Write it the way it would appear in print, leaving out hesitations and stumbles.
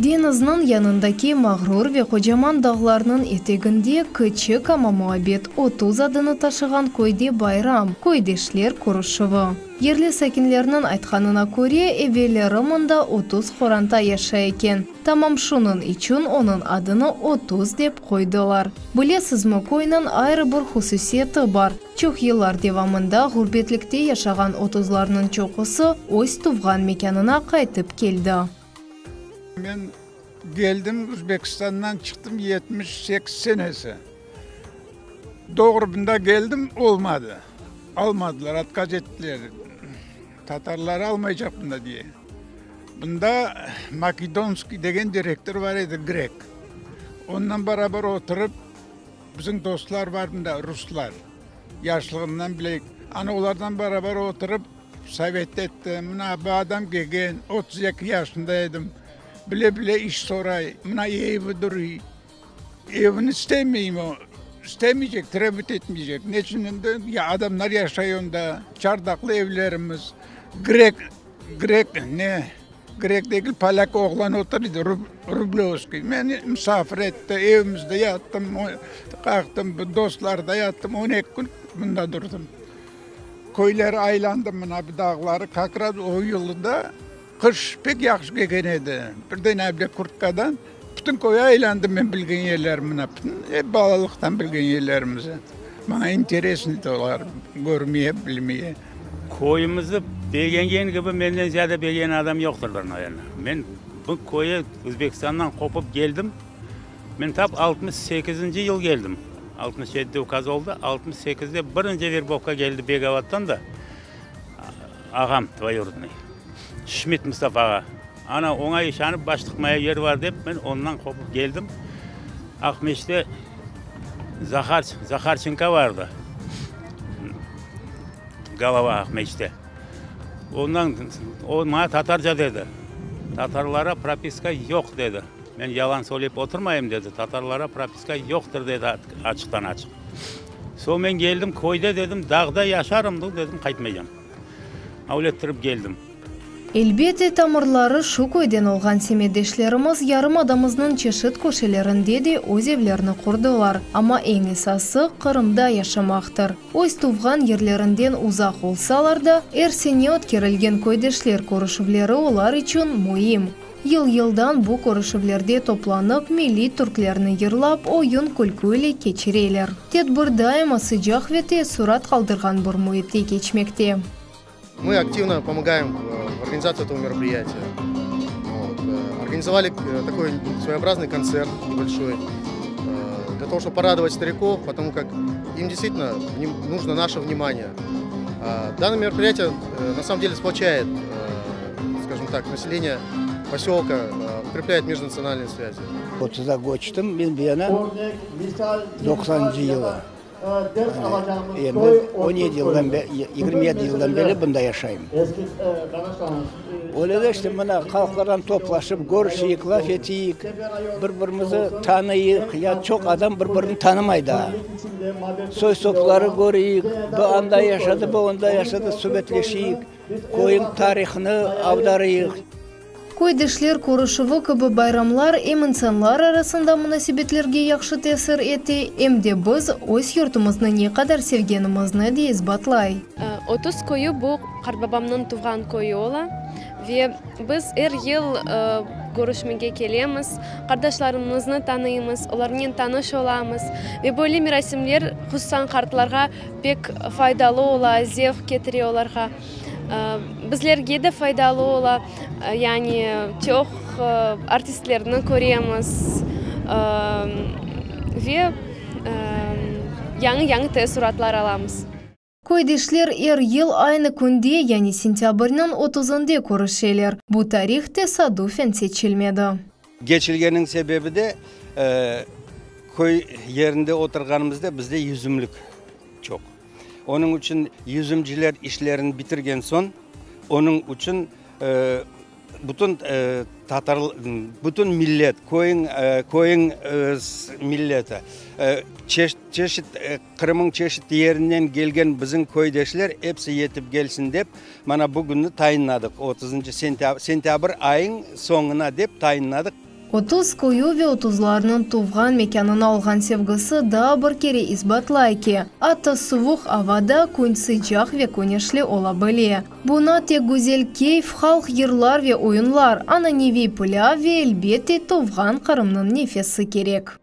Deñizniñ yanındaki mağrur ve qocaman dağlarnıñ eteginde kiçik, amma muabbet 30 adını taşığan köyde bayram, köydeşler körüşüvi. Yerli sakinlerniñ aytqanına köre, evelleri mında 30 qoranta yaşay eken. Tamam şunıñ içün onıñ adını 30 dep qoydılar. Bilesizmi, köyniñ ayrı bir hususiyeti bar, çoq yıllar devamında ğurbetlikte yaşağan otuzlarnıñ çoqusı öz tuvğan mekânına qaytıp keldi. Men keldim, Özbekistandan çıqtım 78 senesi. Doğru bunda keldim, olmadı. Almadılar, otkaz ettiler. Tatarlar almaycaq bunda diye. Bunda Makedonskiy degen direktor bar edi, grek. Ondan beraber oturıp, bizim dostlar bar bunda, ruslar. Yaşlığından bileyik. Ana olardan beraber oturıp, sovet etti. Mına bu adam kelgen, 32 yaşında edim. Bile-bile iş soray. Mına evi duruy. Evini istemeyim o. İstemeycek, trebut etmeycek. Neçün endi ya adamlar yaşay onda, çardaqlı evlerimiz. Grek, grek ne, grek degil, polâk oğlan otur edi, Rublevskiy. Meni misafir etti, evimizde yattım, qalqtım, dostlarda yattım, 12 kün mında turdım. Köyleri aylandım, mına bu dağları, kak raz o yılı da Qış pek yahşı kelgen edi. Bir dane bile kurtkadan bütün köy aylandım men bilgen yerlerim mına bütün ep balalıqtan bilgen yerlerimizi. Maña interesno edi olar körmeye, bilmeye. Köyümizni begengen kibi menden ziyade begenen adam yoqtırdır, naverno. Men bu köye Özbekistandan qopıp keldim. Men tap 68-inci yıl keldim. 67-de ukaz oldı, 68-de birinci verbovka keldi Begovattan da. Ağam, dvoyurодный, Şmit Mustafa ağa. Ana, oña işanıp baş tıqmaya yer bar dep, men ondan qopıp keldim. Aqmescitte Zahar, Zaharçenko bardı, golova Aqmescitte. Ondan, o maña tatarca dedi, tatarlara propiska yoq, dedi. Men yalan söylep oturmayım, dedi, tatarlara propiska yoqtır, dedi açıqtan-açıq. Soñ men keldim, köyde dedim, dağda yaşarım, dedim, qaytmaycam. Avlettirip keldim. Elbette, tamırları şu köyden olğan semetdeşlerimiz yarımadamıznıñ çeşit köşelerinde de öz evlerini qurdılar. Amma eñ esası, Qırımda yaşamaqtır. Öz tuvğan yerlerinden uzaq olsalar da, er sene ötkerilgen köydeşler körüşüvleri olar içün müim. Yıl-yıldan bu körüşüvlerde toplanıp, milliy türklerni yırlap, oyun-külkü ile keçireler. Tedbir daima sıcaq ve teessurat qaldırğan bir müitte keçmekte. Мы активно помогаем в организации этого мероприятия. Вот. Организовали такой своеобразный концерт небольшой, для того, чтобы порадовать стариков, потому как им действительно нужно наше внимание. Данное мероприятие на самом деле сплочает, скажем так, население поселка, укрепляет межнациональные связи. 30'a göçtüm men bu yana 90 yılı. Endi 17 yıldan 27 yıldan beri bunda yaşayım. Öyle de işte mına halqlardan toplaşıp körüşeyik, laf eteyik, bir-birimizi tanıyıq. Ya çoq adam bir-birini tanımay daa. Soy-sopları köreyik, bu anda yaşadı, bu onda yaşadı, subetleşeyik, köyün tarihını avdarıyıq. Köydeşler körüşüvi kibi bayramlar em insanlar arasında munasebetlerge yahşı tesir ete, em de biz öz yurtumıznı ne qadar sevgenimizni de isbatlay. 30 köyü bu qartbabamnıñ tuvğan köyü ola ve biz er yıl körüşmege kelemiz, qardaşlarımıznı tanıymız, olarnen tanış olamız ve böyle merasimler, hususan qartlarğa pek faydalı ola, zevq ketire olarğa. Bizlerge de faydalı ola, yani çoq artistlerni köremiz ve yañı-yañı teessuratlar alamız. Köydeşler er yıl aynı künde, yani sentâbrniñ otuzında körüşeler. Bu tarih tesadufen seçilmedi. Keçilgeniñ sebebi de, köy yerinde oturğanımızda bizde yüzümlik çoq. Onıñ içün yüzümciler işlerini bitirgen soñ, onıñ içün bütün tatar, bütün millet, köyün, köyün milleti, çeşit, çeşit Qırımıñ çeşit yerinden kelgen bizim köydeşler episi yetip kelsin dep, mana bu künni tayinladıq, otuzıncı sentâbr, sentâbr ayıñ soñuna dep tayinladıq. Otuz köyü ve otuzlarnıñ tuvğan mekânına olğan sevgisi daa bir kere isbatlay ki, atta suvuq avada kün sıcaq ve küneşli ola bile. Buña tek güzel keyf, halq yırlar ve oyunlar, ananeviy pilâv ve, elbette, tuvğan Qırımnıñ nefesi kerek.